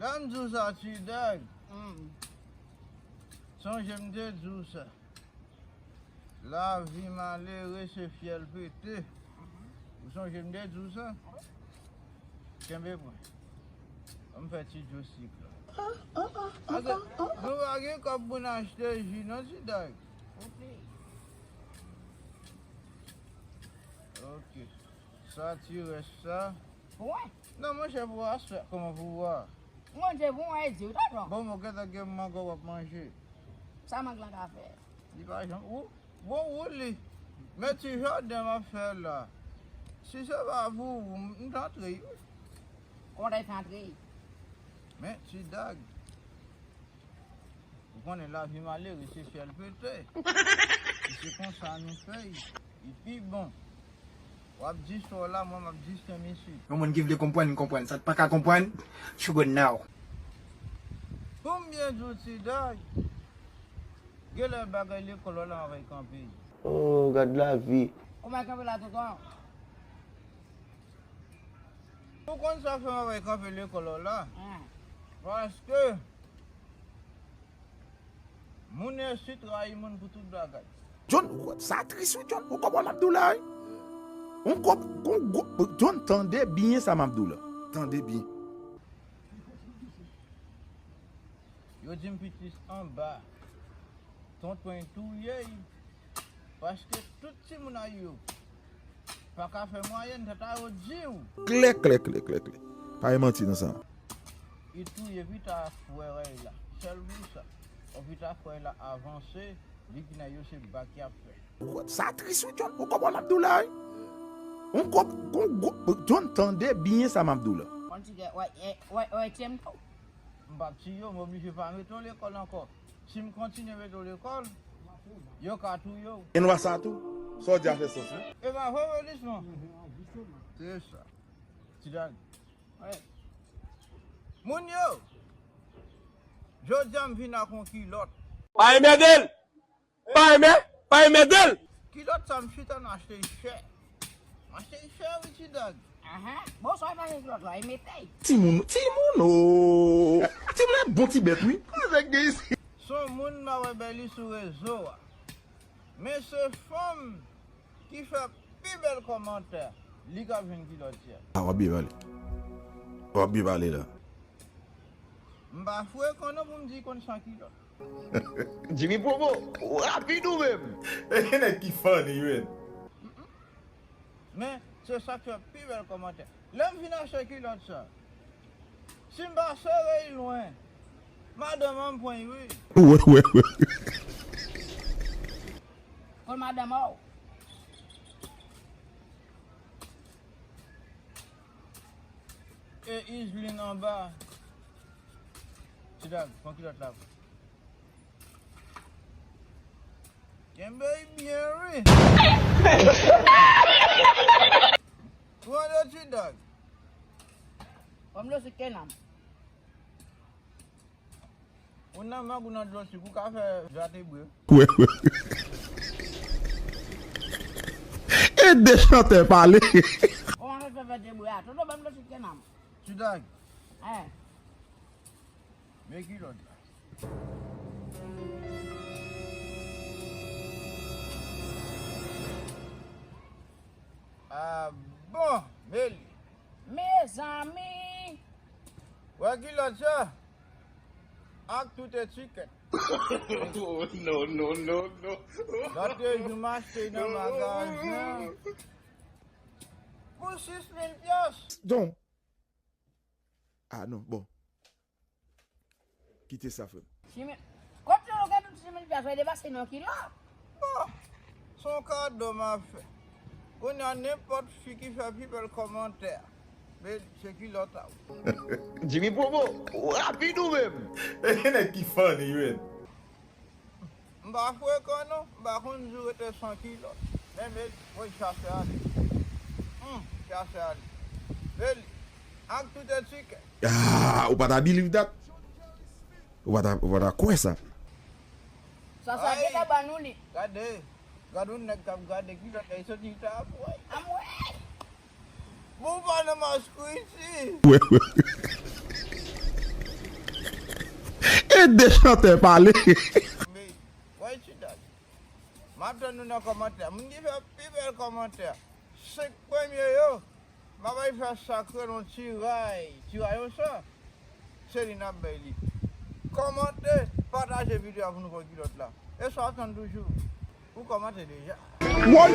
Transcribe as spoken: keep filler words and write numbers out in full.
Sa m di w sa, Ti Dag. Mm. Sonje m te di w sa. Lavi malere se fyèl pete. Mhm. Ou sonje m te di w sa? Wi. Kenbe pwen. An m fè ti djosik la. Paske nou pa gen kòb pou n achte ji non, Ti Dag. Ok. Sa ti rès sa. Pou mwen? Non, monchè, pou aswè, kòman pou ou a? Manje pou mwen, e di w, tonton. Bon, mwen gentan gen mang w ap manje. Sa mang lan ka fè? Li pa janm, ou, bon, ou li. Men ti jaden m ap fè la. Si se pa pou ou, m, m t antre, wi. Kòman w ta fè antre? Men, Ti Dag. Ou konnen lavi malere se fyèl pete. E se konsa nou fè y, li pi bon. W ap di sa w la, mwen m ap di sa m isit. Yon moun ki vle konprann, konprann. Sa k pa ka konprann, you go now. Pou m byen di w, Ti Dag, genlè bagay lekòl w la anvè kanpe. Oh, gad lavi. Kòman kanpe la, tonton? Ou konn sa fè anvè kanpe lekòl w la? Paske moun ensi trayi moun pou tout bagay. John, ou, sa tris wi, John. Ou konprann m ap di w la, wi. Ou konp-, ou, ou, John, tande byen sa m ap di w la. Tande byen. Yo di m pitit anba. Tonton touye y. Paske tout timoun a yo pa ka fè mwayèn, tata yo di w. Klè, klè, klè, klè, klè. Pa gen manti nan sa. Li touye pita frè y la. Sèl pou sa. Bon, pita frè y la avanse, li ki nan yo se bak y ap fè. Ou, sa tris wi, John. Ou konprann m ap di w la, wi. Ou konp-, ou, ou, John, tande byen sa m ap di w la. Konn ti kè, wè, wè, wè, wè, tyenm tou. M p ap tiye w, m oblije pa mete w lekòl ankò. Si m kontinye mete w lekòl, yo ka touye w. E nou wè sa tou? Sa w di a fè sans wi. E pa vre, Melisman? Se sa. Ti Dag. Wi. Moun yo, jodi a m vin ak yon kilòt. Pa enmède l! Pa enmè, pa enmède l! Kilòt sa m chita nan achte chè. M achte chè wi, Ti Dag. Ahan. Bon, sa w pa gen kilòt la, e mete. Timoun, timoun, oh. Timoun e bon ti bèt, wi. Kòman sa k gen isi? Se yon moun m a wè bèl li sou rezo a. Men se fanm ki fè pi bèl kòmantè, li k ap jwenn kilòt chè. A, w ap byen pale. W ap byen pale la. M pa frekan non pou m di konn san kilòt. Jimmy Promo, rapid ou menm. E gen nèg ki funny, wi. Men, se sa k fè pi bèl kòmantè. Lè m vin achte kilòt sa, si m pa sere y lwen, madanm an m pran y wi. Wè, wè, wè. Kon madanm an w. E Islin anba. Ti Dag, pran kilòt la. Kenbe y byen, wi. Pran de Ti Dag. Ban m dlo sik kenam. Ou nan mang ou nan dlo sik, ou ka fè vètebwe. Wè, wè. E de chantè pale. Kòman fè fè vètebwe a? Tonton, ban m dlo sik kenam. Ti Dag. Hein. Men kilòt la. Ah bon, Meli. Mezanmi. Wè kilòt sa. Ak tout etikèt. Oh, non, non, non, non. Lòt jou m achte nan magazen. Pou sis mil pyès. Don. Ah non, bon. Kite sa, frè m. Simen, kote yo gen tout simen pya sa, depase nan kilò. Bon, se yon kado m ap fè. Kounye a, nenpòt fi ki fè pi bèl kòmantè, men se kilòt a ou. Jimmy Promo, rapid ou menm. E gen nèg ki funny, wi. M pa frekan non, m pa konn di w rete san kilòt. Men, men, mwen chache ale. Hmm, chache ale. Men, ak tout etikèt. Ah, ou pa ta believe that? Ou pa ta, ou pa ta kwè sa? Sa, sa gentan ban nou li. Gade, gade yon nèg k ap gade kilòt la, li soti ta ap wè. Anmwey! Bon, ou pa nan mask isi. Wè, wè. Kite de chantè pale. Why she does? M ap tann nou nan kòmantè. Moun ki fè pi bèl kòmantè, senk premye yo, m ap al fè sakre yon tiray. Tiray yon sa, se li n ap bay li. Kòmante, pataje videyo a pou nou pran kilòt la. E sa w ap tann toujou? Ou kòmante deja. Woy!